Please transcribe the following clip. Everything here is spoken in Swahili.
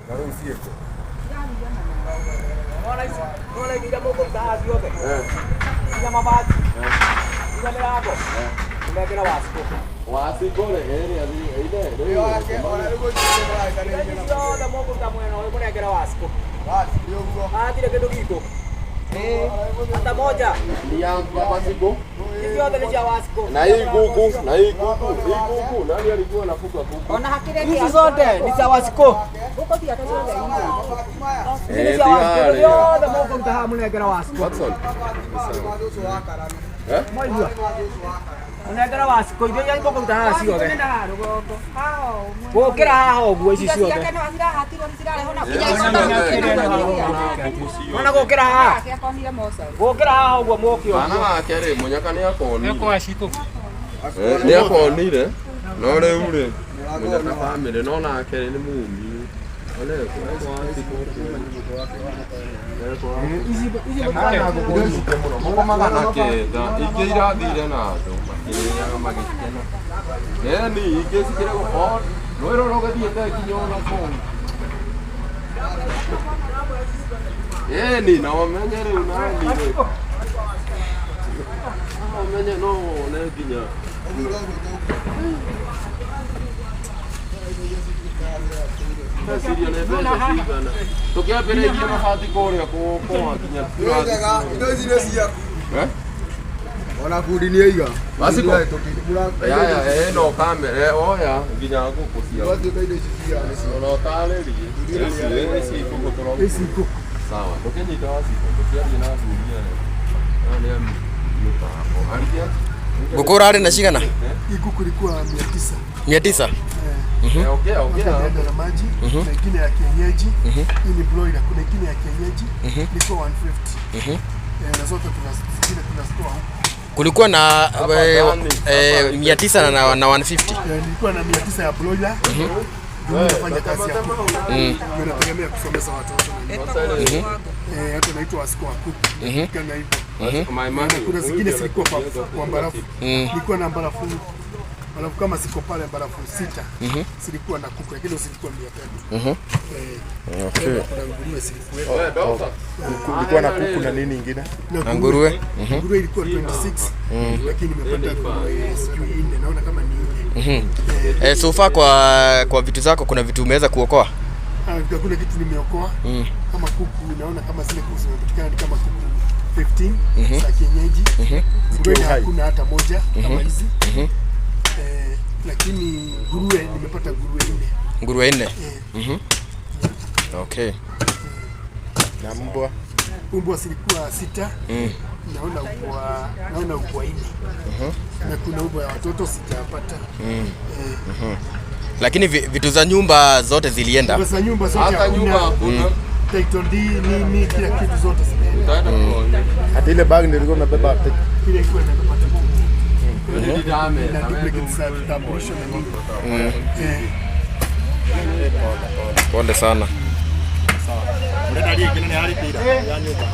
Na rĩu ciĩkũ? Nona indo iria mũkũruta haha ciothe, nginya mabati, nginya mĩrango, mũnengere Wacikũ. Wacikũ rĩ, ĩrĩa ĩrĩa rĩu. Indo ici ciothe mũkũruta mwena ũyũ, mũnengere Wacikũ. Hatirĩ kĩndũ gitũ hata moja. Ni ya Wacikũ. Ici ciothe nĩ cia Wacikũ. Na hii kuku, na hii kuku, hii kuku, nani alikuwa anafuga kuku? Ona hakĩrĩ. Ici zote ni cia Wacikũ. Gũkũ ciake ciothe. Ici nĩ cia Wacikũ. Indo ciothe mũkũruta haha, mũnengere Wacikũ. Watson. Eh? Mwaigua? Mũnengere Wacikũ indo iria mũkũruta haha ciothe. Rũgongo haha ũmwe. Gũkĩra haha ũguo, ici Indo ciothe. ciake no cirahatirwo, nĩ cirarehwo na Ona gũkĩra haha. Akonire mocarĩ. Gũkĩra haha ũguo mũke Bana ũguo. wake rĩ, mũnyaka nĩ akonire. Eh, nĩ akonire. No rĩu rĩ, mũnyaka family no nake rĩ nĩ mumi. One ekwa Wacikũ. Ici ici mũtikana ngũkũ ici. Ngũkũ 900, ingĩ irathire na andũ makĩrĩaga magĩkena. Ĩni ingĩ cikĩrĩ o rũĩ rũrũ rũgĩthiĩte nginya ona kũu. Ĩni na ũmenye rĩu nani rĩ. No ũmenye no wone nginya. Meciria nĩ mbeca cigana. Tũkĩambĩrĩirie mabati kũrĩa kwa nginya. Indo ici nĩ ciaku. Eh? Ona bundi nĩ aiga. Wacikũ. Ya, ĩno kamera oya nginya ngũkũ ciaku. Gwatuĩka indo ici cia nĩ cia. Ona ũtarĩrie. Ici ngũkũ tũrauga. Ici ngũkũ. Sawa, ndũkĩnyita Wacikũ, tũkĩarie na athuri aya. Aya nĩ a mĩtambo. Aria. Ngũkũ ũrarĩ na cigana? Hii kuku ilikuwa 900. 900? Eh, ongea ongea. Enda na maji na ingine ya kienyeji. Hii ni broiler, kuna ingine ya kienyeji ilikuwa 150. Eh, na zote tuna zingine tunazitoa huku. Kulikuwa na Hapa ndani, hapa 900 na 150. Eh, nilikuwa na 900 ya broiler. Ndio nafanya kazi ya kuku. Ndio nategemea kusomesha watoto na nini. Eh, hata naitwa Wacikũ wa kuku. Kana hivyo. My money. Na kuna zingine zilikuwa kwa barafu. Nilikuwa na barafu kama ziko pale barafu sita zilikuwa na kuku, lakini zilikuwa 300. Eh, kuna nguruwe zilikuwepo. Wewe doctor. Kulikuwa na kuku na nini ingine? Na nguruwe. Nguruwe ilikuwa 26, lakini nimepata nguruwe sijui nne, naona kama ni nne. Eh, so far kwa vitu zako kuna vitu umeweza kuokoa? Ah, hakuna kitu nimeokoa. Kama kuku, naona kama zile kuku zimepatikana ni kama kuku 15 za kienyeji. Nguruwe hakuna hata moja kama hizi. Eh, lakini nguruwe nimepata nguruwe nne. Nguruwe nne. Eh. Okay. Na mbwa. Umbwa zilikuwa sita. Naona umbwa nne. Na kuna umbwa ya watoto sijapata. Eh. Lakini vitu za nyumba zote zilienda. Sasa nyumba zote Hata nyumba hakuna. hakuna. Title deed nini kila kitu zote zimeenda. Utaenda kuona. Hata ile bag nilikuwa nimebeba. Ile ilikuwa imebeba title Ndio dame. na duplicate za vitambulisho na nini. Eh. Pole sana. Ndĩna rĩngĩ nĩ harĩ ya nyũmba.